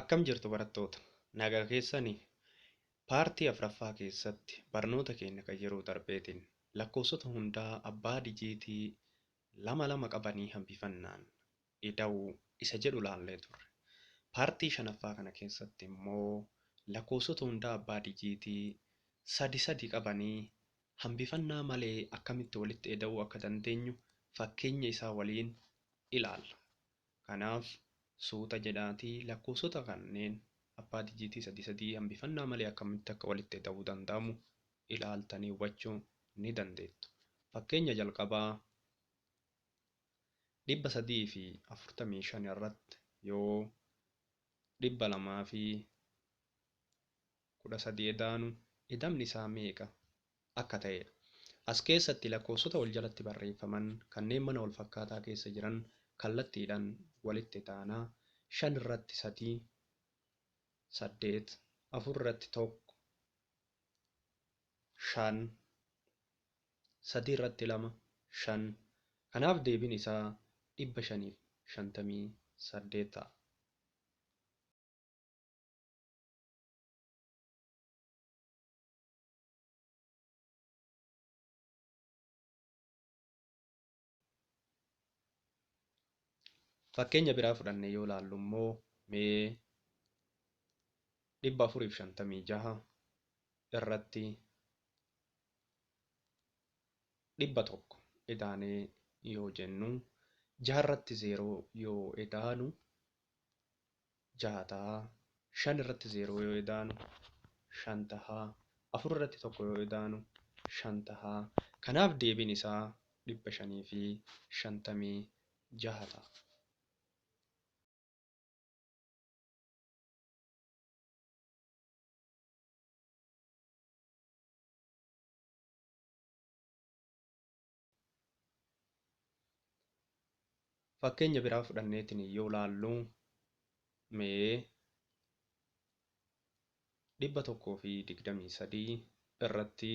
Akkam jirtu barattoota? Nagaa keessanii? Paartii afuraffaa keessatti barnoota keenya kan yeroo darbeetiin lakkoofsota hundaa abbaa dijiitii lama lama qabanii hambifannaan ida'uu isa jedhu laallee turre. Paartii shanaffaa kana keessatti immoo lakkoofsota hundaa abbaa dijiitii sadi sadi qabanii hambifannaa malee akkamitti walitti ida'uu akka dandeenyu fakkeenya isaa waliin ilaalla. Kanaaf suuta jedhaatii lakkoofsota kanneen abbaa dijiitii sadi sadii hambifannaa malee akkamitti akka walitti ida'uu danda'amu ilaaltanii hubachuu ni dandeettu. Fakkeenya jalqabaa 345 irratti yoo 213 edaanu idamni isaa meeqa akka ta'edha. As keessatti lakkoofsota wal jalatti barreeffaman kanneen mana wal fakkaataa keessa jiran kallattiidhaan walitti taanaa 5 irratti 3 8, 4 irratti 1 5, 3 irratti 2 5. Kanaaf deebiin isaa 558 ta'a. Fakkeenya biraa fudhannee yoo ilaallu immoo mee 456 irratti 100 edaanee yoo jennu 6 irratti 0 yoo edaanu 6 ta'a. 5 irratti 0 yoo edaanu 5 ta'a. 4 irratti 1 yoo edaanu 5 ta'a. Kanaaf deebiin isaa 556 ta'a. Fakkeenya biraa fudhanneetiin yoo ilaallu mee 123 irratti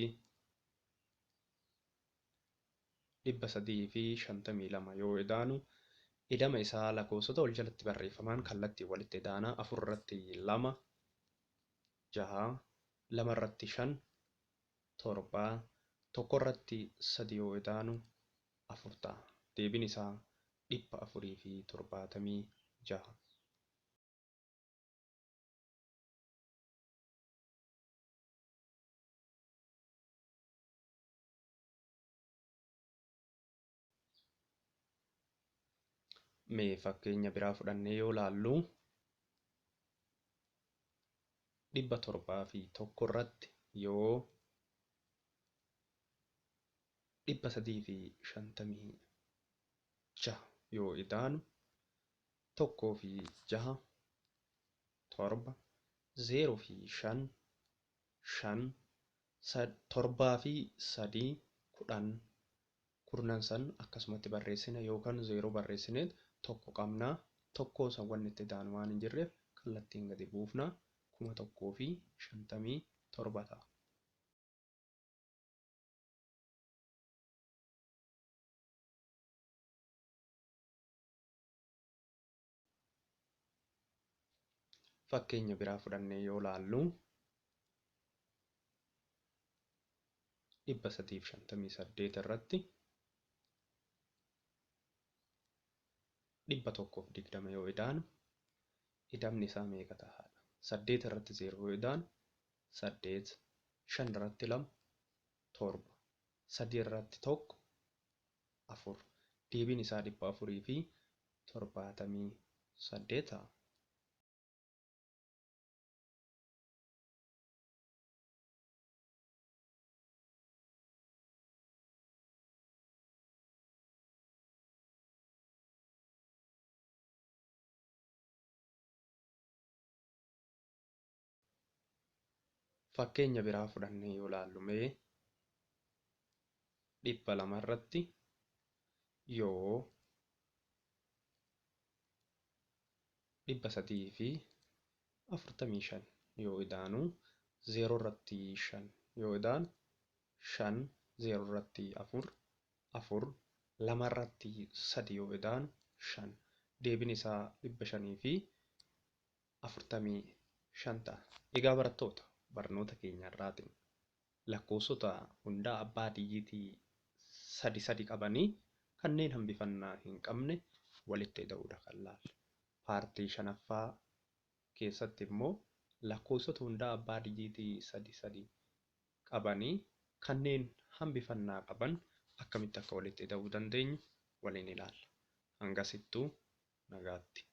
352 yoo edaanu idama isaa lakkoofsota wal jalatti barreeffaman kallattii walitti edaana 4 irratti 2 6, 2 irratti 5 7, 1 irratti 3 yoo edaanu 4 ta'a. Deebiin isaa 476. Mee fakkeenya biraa fudhannee yoo ilaallu 701 irratti yoo 356 yoo edaanu 1 fi 6 7, 0 fi 5 5, 7 fi 3 10, kurnan san akkasumatti barreessina yookaan 0 barreessineet 1 qabna. 1 san wanni itti edaanu waan hin jirreef kallattiin gadi buufna. 1057 ta'a. Fakkeenya biraa fudhannee yoo ilaallu 358 irratti 120 yoo edaanu idamni isaa meeqa ta'a? 8 irratti 0 yoo edaanu 8, 5 irratti 2 7, 3 irratti 1 4. Deebiin isaa 478 ta'a. Fakkeenya biraa fudhannee yoo ilaallu mee 200 irratti yoo 345 yoo edaanu 0 irratti 5 yoo edaanu 5, 0 irratti 4 4, 2 irratti 3 yoo edaanu 5. Deebiin isaa 500 fi 45 ta'a. Egaa barattoota, barnoota keenya irraatiin lakkoofsota hundaa abbaa dijiitii sadi sadi qabanii kanneen hambifannaa hin qabne walitti ida'uudha kan laalle. Paartii shanaffaa keessatti immoo lakkoofsota hundaa abbaa dijiitii sadi sadi qabanii kanneen hambifannaa qaban akkamitti akka walitti ida'uu dandeenyu waliin ilaalla. Hangasittuu nagaatti.